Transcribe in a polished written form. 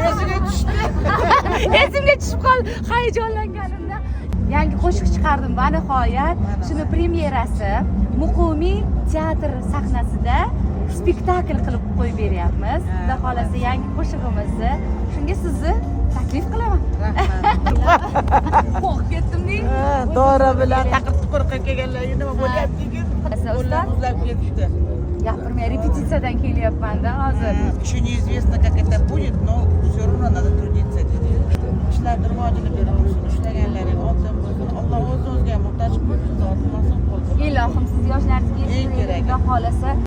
Esiga tushdi. Esimga tushib qoldi hayajonlanganimda. Yangi qo'shiq chiqardim va nihoyat shuni premyerasi Muqimiy teatr sahnasida spektakl qilib qo'yib beryapmiz. Xudo xohlasa, yangi qo'shig'imizni, shunga sizni taklif qilaman. Qo'rqib ketdim deng. Dori bilan taqir tuqur qilib kelganlarga nima bo'lyapti ekan? Usta. Muzlab ketibdi. Gapirmay, repetitsiyadan kelyapmanda hozir. Еще неизвестно, как это будет, но все равно надо трудиться, dedi. Ishlarni rivojini berib tursin, ishlaganlaring oltin bo'lsin. Alloh o'zi o'ziga muhtoj qilmasin, zoti mansub qilsin. Ilohim, siz yoshlaringizga Eng keragi. Xudo xohlasa.